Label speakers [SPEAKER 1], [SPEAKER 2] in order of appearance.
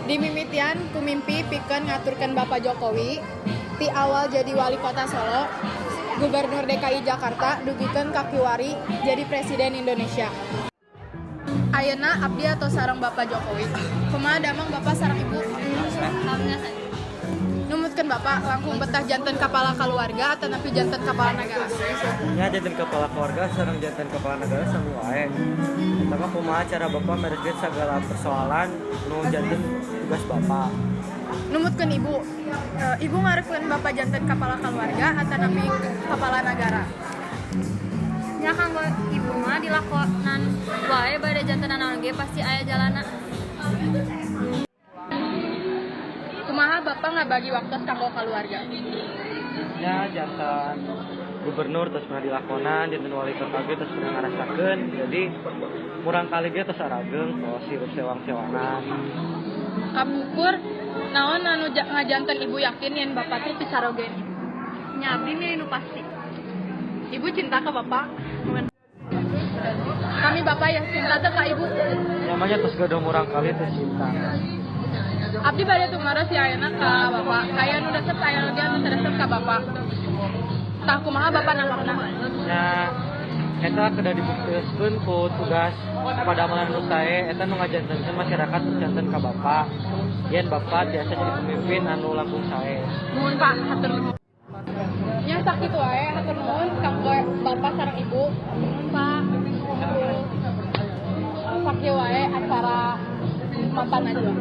[SPEAKER 1] Dimimitian ku mimpi pikeun ngaturkeun Bapak Jokowi ti awal jadi Wali Kota Solo, Gubernur DKI Jakarta, dugikeun ka kiwari jadi Presiden Indonesia. Ayeuna abdi atos sareng Bapak Jokowi. Kumaha damang Bapak sareng Ibu?
[SPEAKER 2] Alhamdulillah.
[SPEAKER 1] Numutkeun Bapak, langkung betah janten kepala keluarga atanapi janten kepala negara?
[SPEAKER 3] Nya, janten kepala keluarga sareng janten kepala negara sami wae. Eta mah kumaha cara Bapak mereskeun segala persoalan nu janten tugas Bapak.
[SPEAKER 1] Numutkeun Ibu, Ibu ngarepkeun Bapak janten kepala keluarga atanapi kepala negara?
[SPEAKER 2] Nya, kanggo Ibu mah dilakonan wae, bade janten naon ge pasti aya jalanna.
[SPEAKER 1] Kumaha Bapak ngabagi waktu kanggo keluarga?
[SPEAKER 3] Nya, janten gubernur terus pernah dilakonan, janten wali kota ge terus pernah ngarasakeun, jadi murangkalih ge tos arageung kos hirup sewang-sewangan.
[SPEAKER 1] Kapungkur naon anu ngajanten Ibu yakin yen Bapak tuh picaroge?
[SPEAKER 2] Nya, abdi milih nu pasti.
[SPEAKER 1] Ibu cinta ke Bapak? Kami Bapak ya cinta teh ka Ibu?
[SPEAKER 3] Namanya tos gaduh murangkalih teh cinta.
[SPEAKER 1] Abdi bade tumaros ya ayeuna ka Bapak. Aya nu resep, aya oge anu teu resep ka Bapak. Tah, kumaha Bapak nanggapna?
[SPEAKER 3] Nya, eta kedah dibuktikeun ku tugas padamelan nu sae. Eta nu ngajantenkeun masyarakat janten ka Bapak yen Bapak tiasa jadi pemimpin anu langkung sae.
[SPEAKER 1] Nuhun, Pak, hatur nuhun. Nya, sakitu wae, hatur nuhun kanggo Bapak sareng Ibu. Nuhun, Pak. Sakieu wae acara Mata Najwa.